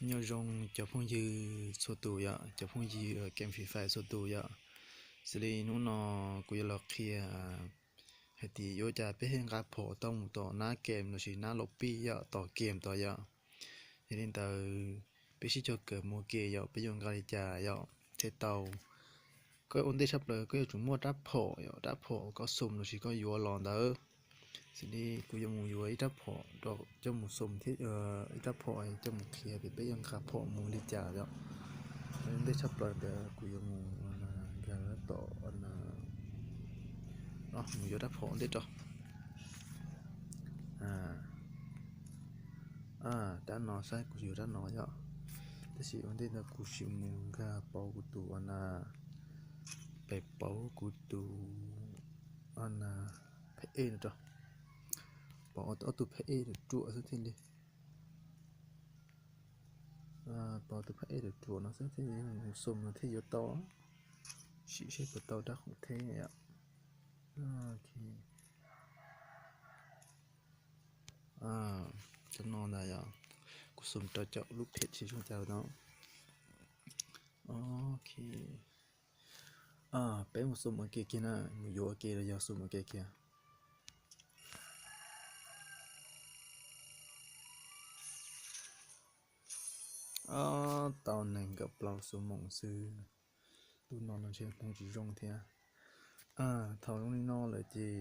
Nyob zoo cov phooj ywg txhua tus yom, cov phooj ywg game Free Fire txhua tus yom. Xws li hnub no kuv yuav los qhia hais tias yuav ua cas peb thiaj nqa phom tau mus tom nab game lossis nab lobby yom, tom game tod yom. Yog li ntawd peb sib cog kawm mus ua ke yom, peb yuav nqa li cas yom thiaj tau. Koj ua ntej tshaj plaws koj yuav tsum muaj rab phom yom, rab phom koj xum lossis koj yuav los ntawd. Xws li kuv yuav mus yuav ib rab phom coj mus xum thiab ib rab phom coj mus qhia tias peb yuav nqa phom mus li cas yom. Ua ntej tshaj plaws ntawd kuv yuav mus nkag tom, mus yuav rab phom ntej tso. Rab no saib kuv yuav rab no yom. Tab sis ua ntej ntawd kuv sim mus nkag pauv kuv tus, pem pauv kuv tus phab ej no rau. Pauv ob tug phab ej ruam ruam xwb thiaj li, pauv tus phab ej ruam ruam no xwb thiaj li mus xum no thiaj yuav tau. Sim seb puas tau rab khoom theb yom. Rab no ntag yom, kuv xum rau cov lub phem tsis zoo cas no. Ok, peb mus xum ua ke kiag na, mus yuav ua ke los yog xum ua ke kiag. Tau nees nkaum plaub xuab moos xwb. Lub no no ntshe hmoo tsis zoo thiab. Thaum zoo li no lawm ces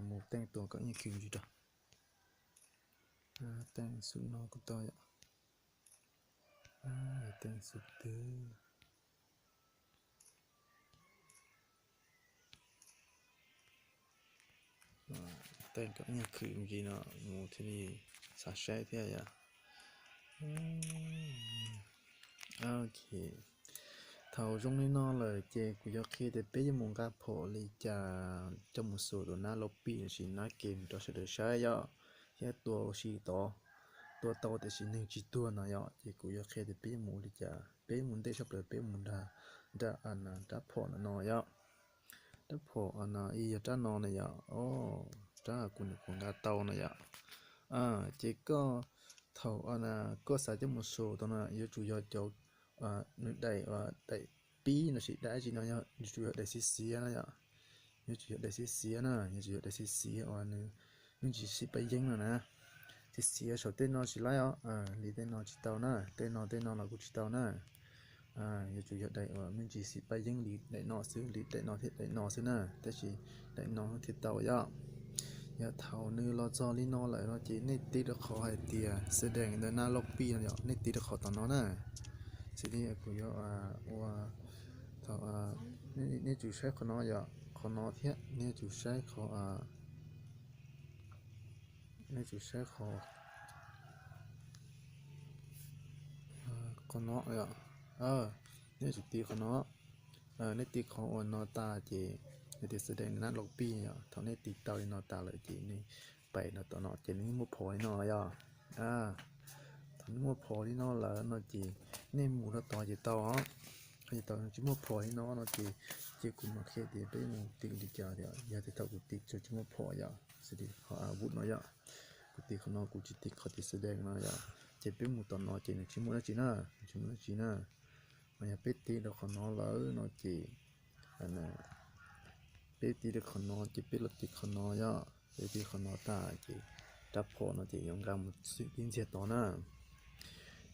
mus teej tua kom ib nyuag khwv ntsis rau. Teej xub no kuj tau yom. Teej xub twg. Teej kom ib nyuag khwv ntsis no mus thiaj li xav saib thiab yom. Ok, thaum zoo li no lawm ces kuv yuav qhia tias peb yuav mus nqa phom li cas coj mus xum rau nab lobby lossis nab game rau sawv daws saib yom, thiab tua ua si tod, tua tau tiam sis neeg tsis tuag no yom, ces kuv yuav qhia tias peb yuav mus ua li cas. Peb mus ntej tshaj plaws peb mus nrag, nrag, rab phom no no yom. Rab phom no yog rab no na yom, rab kuv nyuam qhuav nqa tau na yom. Ces koj, thaum koj xav coj mus xum tau no yuav tsum yog cov, nws daim, daim pib lossis daim dab tsi no yuav tsum yog daim xiav xiav na yom. Yuav tsum yog daim xiav xiav na, yuav tsum yog daim xiav xiav uas nws me ntsis xim paj yeeb no na. Xiav xiav saum tej no tsis laib os, li tej no tsis tau na, tej no tej no los kuj tsis tau na. Yuav tsum yog daim uas me ntsis xim paj yeeb li daim no xwb, li daim no thiab daim no xwb na, tab sis daim no thiaj tau yom. Yog thaum nws los txog li no lawm no ces nej tiv rau qhov hais tias xwb dees ntawd nab lobby no yom, nej tiv rau qhov tom no na. Xws li kuv yuav ua, thaum, nej tsum saib qhov no yom, qhov no thiab nej tsum saib qhov, nej tsum saib qhov, qhov no yom. Nej tsum tiv qhov no, nej tiv qhov uas no tas ces, nej tiv xwb dees nab lobby yom, thaum nej tiv tau li no tas lawm ces nej pais no tom no ces nws muaj phom li no yom. Thaum nws muaj phom li no lawm no ces nej mus rau tod ces tau os. Qhov tsis tau, tsis muaj phom li no no ces, ces kuv mam qhia tias peb mus tiv li cas yom. Yog tias thaum kuv tiv tsis muaj phom yom, xws li qhov a vut no yom, kuv tiv qhov no kuv tsis tiv qhov tiv xwb dees no yom, ces peb mus tom no ces nws tsis muaj dab tsi na, nws tsis muaj dab tsi na. Mas yog peb tiv rau qhov no lawm no ces, peb tiv rau qhov no ces peb los tiv qhov no yom, peb tiv qhov no tas ces rab phom no ces yuav nqa mus xwm tib ntxiag tod na.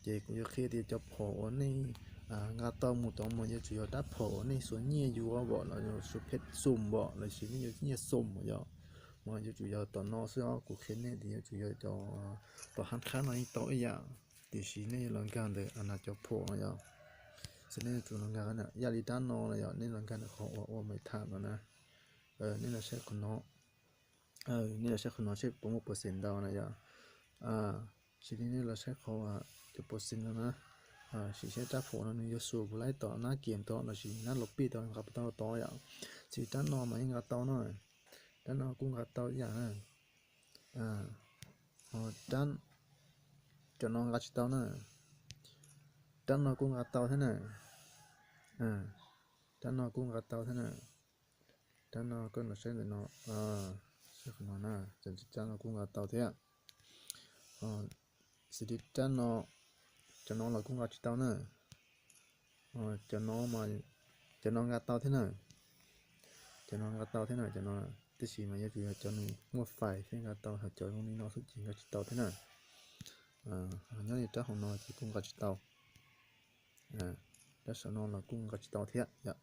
Ces kuv yuav qhia tias cov phom uas nej nqa tau mus tod mas yuav tsum yog rab phom uas nej xuas nyiaj yuav vom los xuas phem xum vom lossis nej yuav nyiaj xum yom. Mas yuav tsum yog tom no xwb os, kuv qhia nej tias yuav tsum yog cov, tom hab qhab no yeej tau ib yam, tiam sis nej los nkag ntawm a nas cov phom no yom. Xwb nej yuav tsum los nkag yam li rab no no yom, nej los nkag ntawm qhov uas ua mes tham no na. Nej los saib qhov no, nej los saib qhov no seb puas muaj percent ntau na yom. Xws li nej los saib qhov cov percent no na, sim saib rab phom no nws yuav xuas puas laib tom nab kiam tod lossis nab lobby tod nqa puas tau tod yom. Xws li rab no mas yeej nqa tau na, rab no kuj nqa tau ib yam na. Ho rab, cov no nqa tsis tau na. Rab no kuj nqa tau thiab na. Rab no kuj nqa tau thiab na. Rab no koj los saib ntawm no, saib qhov no na, rab no kuj nqa tau thiab. Xws li rab no, Cov no los kuj nqa tsis tau na. Cov no, cov no nqa tau thiab na. Cov no nqa tau thiab na, cov no. Tab sis mas yuav tsum yog cov nws muaj fais thiab nqa tau, ho cov zoo li no xwb ces nqa tsis tau thiab na. Nyob li rab hauv no ces kuj nqa tsis tau. Rab saum no los kuj nqa tsis tau thiab yom.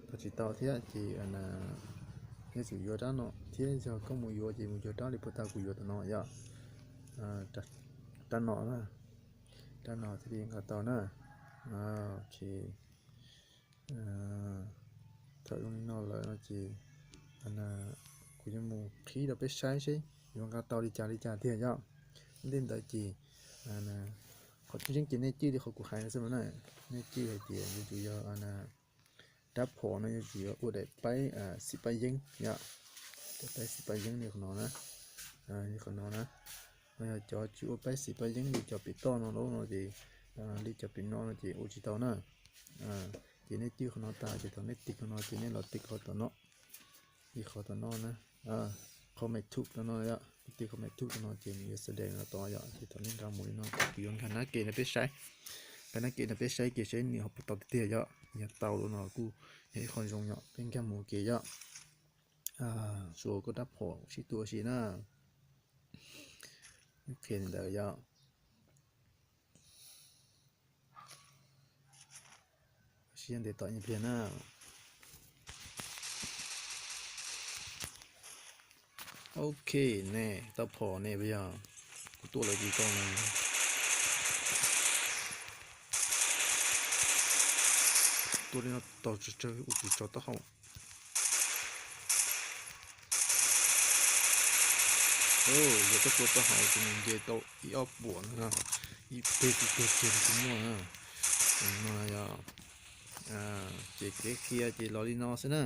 Tau tsis tau thiab ces yuav tsum yuav rab no thiab, yog koj mus yuav ces mus yuav rab li puag ta kuv yuav tom no yom. Rab no na, rab no thiaj li nqa tau na. Ok. Thaum zoo li no lawm no ces kuv yuav mus qhib rau peb saib seb yuav nqa tau li cas li cas tiag yom. Ntej ntawd ces qhov tseeb tseeb ces nej cwj li qhov kuv hais no xwb no na. Nej cwj hais tias yuav tsum yog rab phom no yuav tsum yog ua daim paib xim paj yeeb yom. Daim paib xim paj yeeb li qhov no na, li qhov no na. Ho yog cov tsis ua paib xim paj yeeb li cov pem toj no lawm no ces, li cov pem no no ces ua tsis tau na. Ces nej cwj qhov no tas ces thaum nej tig qhov no ces nej los tig qhov tom no, li qhov tom no na, qhov me thuj tom no yom. Tig qhov me thuj tom no ces nws yuav xav dees no tod yom. Ces thaum nej nqa mus li no ces kuv yuav nkag nab ke rau peb saib. Nkag nab ke rau peb saib kiag seb nws ho puas tau tiag tiag yom. Yog tau lawm no kuj yog ib qho zoo yom, peb nkag mus ua ke yom. Suav koj rab phom sib tua si na. Qhia li ntawd yom. Sib ntev tom ib pliag na. Ok, ne tau phom ne puas yog? Kuv tua lawv tsis tau na. Tua li no tau tsawg tsawg ua tsis tso taub hau. Yog koj tua taub hau ces nws nce tau ib ob puas no, ib peb puas kiag li kuv muaj na. No yog, ces kev qhia ces los li no xwb na.